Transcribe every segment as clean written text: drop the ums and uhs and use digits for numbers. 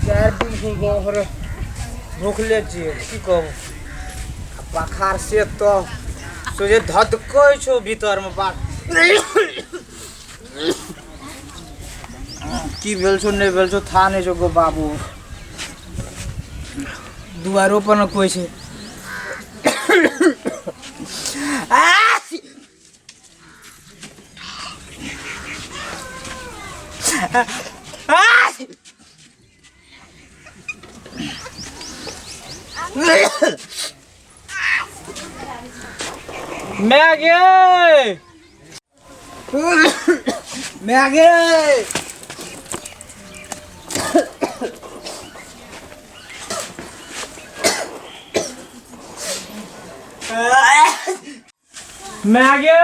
चारि दिन से गाँव घर भूखले छियै की कहू आ बखार से तऽ सोझे धधकै छौ भीतरमे बाप की भेल छौ नहि भेल छौ था नहि छौ गो बाबू दुआरो पर ने कोइ छै मैं गे मैं गे मैं गे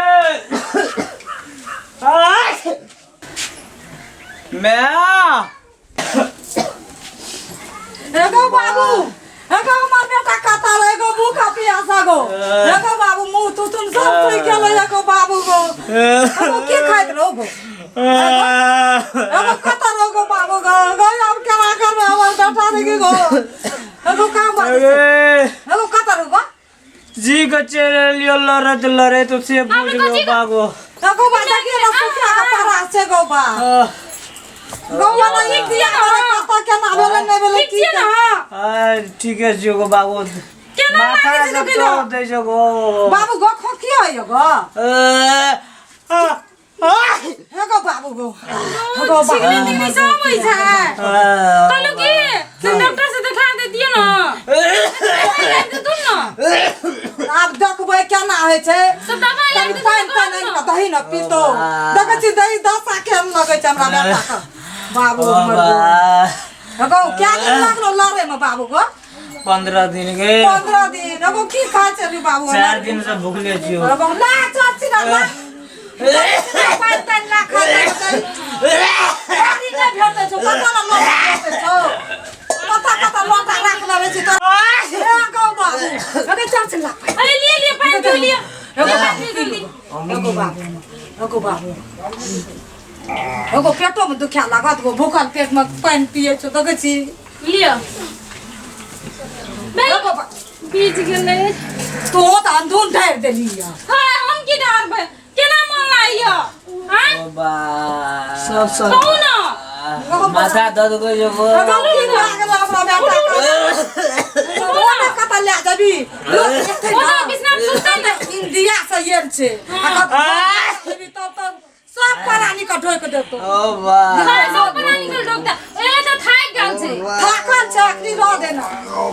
मैं एगो बाबू एगो हमर बेटा कता रहे एगो भूखा प्यासा गो एगो बाबू मुंह तू तुम सब सुई गेलो एगो बाबू गो एगो की खाइत रहो गो एगो कता रहो गो बाबू गो गो अब केना करबै हमर बेटा देखी गो एगो काम बात एगो कता रहो गो जी के चल लियो लड़त लड़े तो से बुझ गयो बागो एगो बा देखिए ना सुखा के पड़ा छै गो बा गो वाला एक दिया करे पता केना भेलै नहि भेलै की ना आ ठीक है जी गो बाबू केना माथा लागै छै सब किलो? दर्द दै छै गो बाबू गो खोखी होइयो गो आ, आ, हे गो बाबू गो हे गो बाबू छिगनी तिगनी सब होइ छै आ, कहलहुँ की से डॉक्टर से देखा दैतियै ने दवाइ देतुन ने आब देखबै केना होइ छै सब दवाइ कनि लाबि पानि तानि आनि कऽ दही ने पीतो देखै छी दही दशा केहन लगै छै हमरा बेटा के बाबू हमर गो। बाबा, हे गो क्या दिन लागलो लड़े में बाबू गो 15 दिन के 15 दिन एगो की खाइ छली बाबू 4 दिन से भूखले छियो एगो ला चाची ना ला पानि तानि ला खा ले पानि नहि भेटै छौ कतऽ ने लोटा भेटै छौ कतऽ कतऽ लोटा राखने रहै छी तोरा हे गौ बाबू अगे चाची ला पानि अरे लिए लिए पानि पी लिअ एगो पानि पी जल्दी एगो बाबू एगो बाबू एगो पेटोमे दुखा लागत गो भूखल पेटमे पानि पियै छौ देखै छी लिअ एगो बा- बीज गेलै तू तऽ अंधुन ढारि देली यऽ हाय हम की डारबै केना मन लागैया आँय बाबा सब सब कहू ना माथा दर्द कर जो एगो की लागल हमरा बेटा के ओने कतऽ लए जेबी लोक देखतै ओ ना। तऽ बिछना पर सुततै ने इंडिया से आयल छै आ कतऽ जेबी तब तऽ सब प्राणी के ढोकि देतौ ओ बा हाय सब प्राणी के ढोकता ए तऽ थाकि गेल छै थाकल छै अखनी रह देना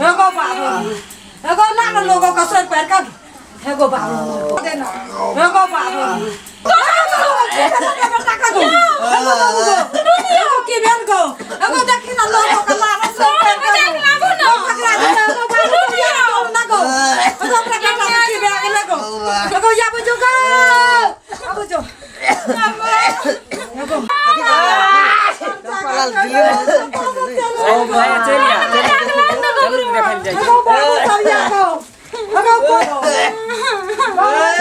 एगो बाबू एगो ला ना लोगों का सर पैर का एगो बाबू देना एगो बाबू की भेल गो एगो देखी ना लोगों का ला ना सर पैर का ना गो एगो अपना बेटा के की भए गेलै गो एगो आबू जो गो आबू जो ओ बा चल आ चल देखल जाइ एगो बाबू सब या गो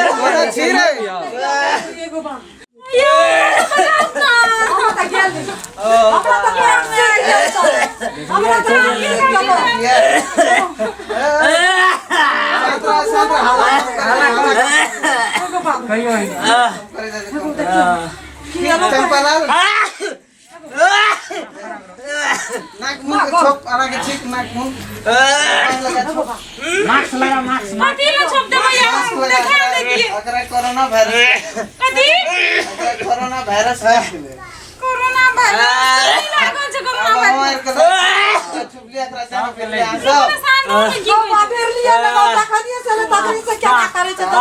एगो छी रे एगो बाबू हमरा तऽ गेल नहि। हमरा तऽ पेट सूखि गेल छल। हमरा तऽ आँखि गेल। एगो बाबू, की एलो चंपालाल नाक मुंह के छोप आना के ठीक नाक मुंह लगा छोप कथी लए छोप देबै मास्क यार लगा देखा दैतियै एकरा कोरोना वायरस कथी एकरा कोरोना वायरस भए गेलै कोरोना वायरस की लागल छै कोरोना अब वायरस हमर के छुपली एकरा जान के ले सब परेशान रहू ने की गौ होइ छै? बेर लिया ने गौ तखनिये से ले तखनी से केना करै छै तब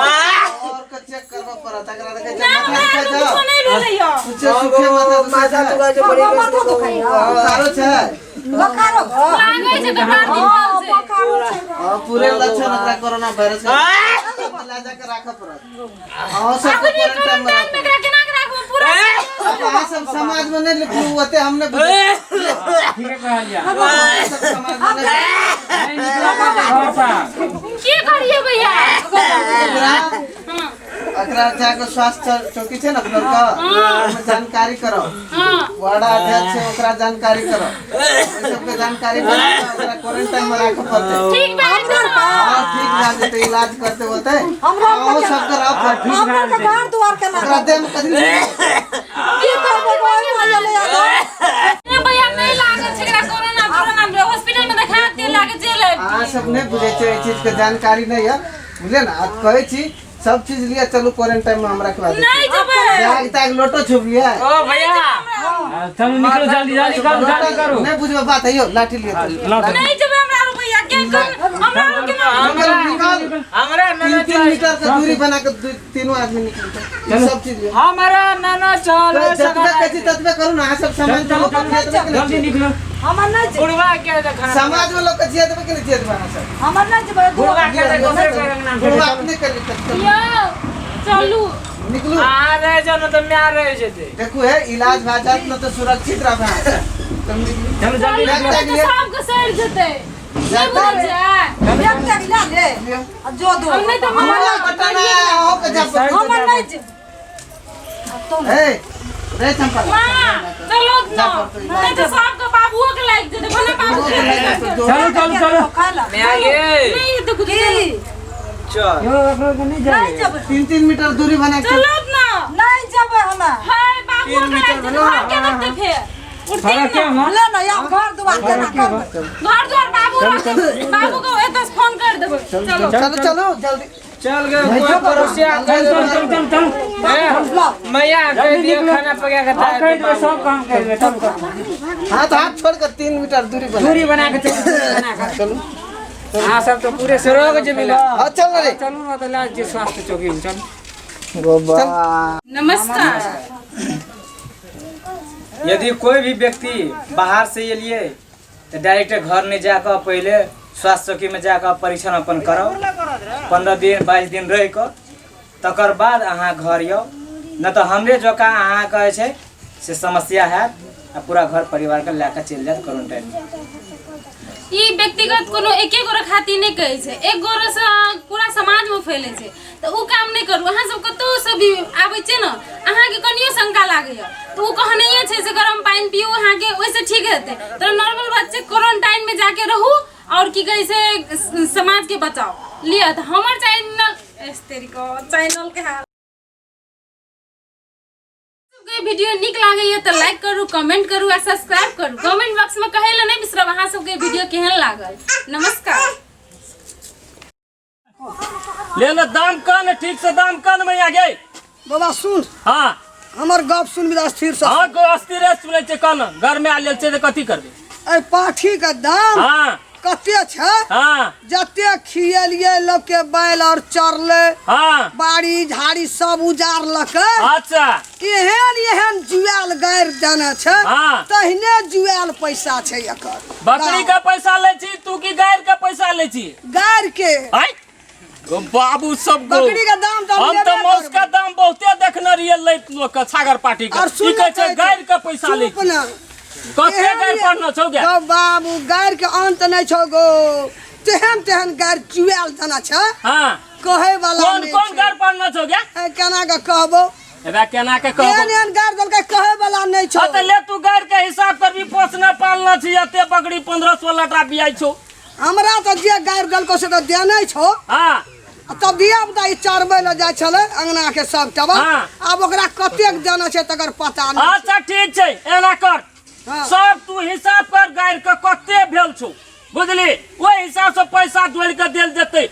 और के चेक करबो पड़त एकरा देखै ना छै हमरा माथा आर दुखै कुछो छौ नहि भेलै यऽ कुछो सुखे माथा माथा दुखै दुखा छै बड़ी गौ माथो दुखाइया बोखारो छै बोखारो गौ लागै छै तऽ बार दिन हँ, भेल छै बोखारो छै गौ। हां पूरे लक्षण एकरा कोरोना वायरस के ला जाके राखऽ पड़त अहाँ सब अखनी क्वारंटाइन में क्वारंटाइन में एकरा केना के राखबै पूरा अब अहाँ सब समाज में नहीं लिखलू ओते हम नहीं बुझै अहाँ सब समाज में नहीं की करिए भैया एकरा हाँ। एकरा जाके स्वास्थ्य चौकी छै ने अपना के, ओहिमे जानकारी करो। हाँ। वार्ड अध्यक्ष छै, ओकरा जानकारी करो। ओहि सबके जानकारी करो, ओकरा क्वारंटाइन में राखऽ पड़तै। ठीक भए जेतै। हाँ, ठीक भए जेतै, इलाज करते होतै। हमरा अहूँ सबके रहऽ पड़तै। हमरा के घर दुआर केना ओकरा देह में कथी की करबै, ओहि में एलै आधा। ए भैया, नहीं लागल छै एकरा कोरोना। कोरोना हॉस्पिटल में देखा दे लागे जेल। अहाँ सब नहि बुझै छियै, एहि चीज के जानकारी नहि यऽ, बुझलियै ने? आ कहै छी सब चीज लिए चलू, क्वारंटाइन में हम रखवा दै। नहीं जेबै। बैग तैग लोटो छुपलियै। ओ भैया। चलू, निकलो, जल्दी जल्दी करू, जल्दी करू। नहि बुझबै बात, अइयो लाठी लिए चलू। नहीं जेबै हमरा आरो भैया के हमरा आरो केना। निकल निकल। हमरा 3 3 मीटर के दूरी बना के तीनों आदमी निकल, सब चीज लिए। हमरा नाना चल। जतबे कहै छी ततबे करू ने अहाँ सब। सामान चलू, जिया देबै कि नहि? जल्दी निकलो। हमर नहीं जेबै। बुढ़वा के खाना। समाज में लोग के जिया देबै कि नहि जिया देबै अहाँ सब? हमर नहीं जेबै। बुढ़वा के दोसरे के नाम। बुढ़वा अपने कर चलू। यौ चलू। निकलू। आ रह जाओ न तऽ माय रह जेतै। देखू हे, इलाज भए जायत ने तऽ सुरक्षित रहबै अहाँ सब। चलू निकलू। चलू जल्दी। चलू बैग तऽ लिए। सबके सड़ि जेतै, नहि बुझै छै? बैग तैग लए ले आ जो दो। हम नहि तऽ हमरा पटना अहूँ के जा पड़त। हमर नहीं जेबै। हे रे चंपा। माँ चलो न, नहि तऽ सबके बाबुओ के लागि जेतै, भने बाबू के लागि जेतै। चलू चलू चलू। खाय ला। माय गे। नहि हेतै कुछ। की? चल। यो एकरो के नहीं नहीं जाए। जेबै। 3 3 मीटर दूरी बना के चलो न। नहीं जेबै हमे। हाय, बाबुओ के लागि जेतै, घर के देखतै फेर उठते फरक के न। मां? ले ने आब घर दुआर केना करबै? घर द्वार बाबू रहतै, बाबू के एतऽ से फोन कर देबै, चलो। चलो चलो जल्दी। चल गए कोई पड़ोसिया। चल चल चल चल चल। मैया कह दियो खाना पका के। हाँ, कह देबै, सब काम कह देबै, सब काम। हाथ हाथ छोड़ कर 3 मीटर दूरी बना, दूरी बना के चलू, दूरी बना के चलू। हाँ, सब तो पूरे सरोग जे मिला। हाँ, चल रे। चलू ना तऽ लाज जे स्वास्थ्य चौकी में चलू। चल। नमस्कार। यदि कोई भी व्यक्ति बाहर से एलिए तऽ डायरेक्ट घर नहीं जाकर पहले स्वास्थ्य चौकी में जाकर परीक्षण अपन कराउ। 15 दिन 22 दिन रहि कऽ तकर बाद अहाँ घर आउ, न तऽ हमरे जकाँ अहाँके जे छै से समस्या हैत आ पूरा घर परिवारके लए कऽ चलि जायत क्वारंटाइनमे। ई व्यक्तिगत कोनो एके गोरे खातिर नहि कहै छै, एक गोरे से पूरा समाजमे फैलै छै, तऽ उ काम नहि करू। अहाँ सब कतौ से भी आबै छियै ने, अहाँके कनियो शंका लागैया तऽ उ कहनैये छै से गरम पानि पियू, अहाँके ओहिसँ ठीक हेतै। तऽ नॉर्मल बात छै, क्वारंटाइनमे जाके रहू आओर की कहै छै समाजके बचाउ लिअ। तऽ हमर चैनल चैनल के हाल सबके वीडियो नीक लागैया तऽ लाइक करू, कमेंट करू आ सब्सक्राइब करू। कमेंट बॉक्स में कहै लए नहि बिसरब अहाँ सबके वीडियो केहन लागल। नमस्कार। ले ले, दाम कन ठीक से, दाम कन मैया गे। बाबा सुन। हाँ। हमर गप सुन बिदा स्थिर से। हाँ, गो अस्थिर सुनै छै। कन घर में आयल छै तऽ कथी करबै? एहि पाठी के दाम हाँ कते छै? हाँ। जते खियलियै लोक के बैल और चरले, हाँ, बाड़ी झाड़ी सब उजारलकै। अच्छा। एहन एहन जुआल गारि देने छै। हाँ। तहिने जुआल पैसा छै एकर। बकरी के पैसा लै छी तू कि गाय के पैसा लै छी? गारि के। आय गो बाबू सब गो। बकरी के दाम तऽ हम हम तऽ लेबे मौस करबै। के दाम बहुते देखने रहियै लैत लोक के, छागर पाटी के। और की सुन, कहै छै गाय के पैसा लै चुप छी? ना। कते गाय पढ़ना छौ गे? गौ बाबू, गारि के अंत नहि छौ गो, तेहन तेहन गारि चुआल देने छै। हाँ। कहै वाला कोन नहि कोन छै। गाय पढ़ना छौ गे? ए, केना के कहबो? एबे केना के एहन कहबो? एहन गारि देलकै, कहै वाला नहि छौ। हाँ तऽ ले तू गाय के हिसाब करबी, पोसना पालना छी, एते बकरी 15 16 टा बियाइ छौ। हमरा तऽ जे गारि देलको से तऽ देने छौ। हाँ। आ तब धिया पुता ई चरबै लए जाइ छलै अंगना के सब टबा। हाँ। आब ओकरा कतेक देने छै तकर पता नहि। अच्छा ठीक छै, एना कर। हाँ। सब तू हिसाब कर गाय के कते भेल छौ, बुझली? ओहि हिसाब से पैसा जोड़ि के देल जेतै।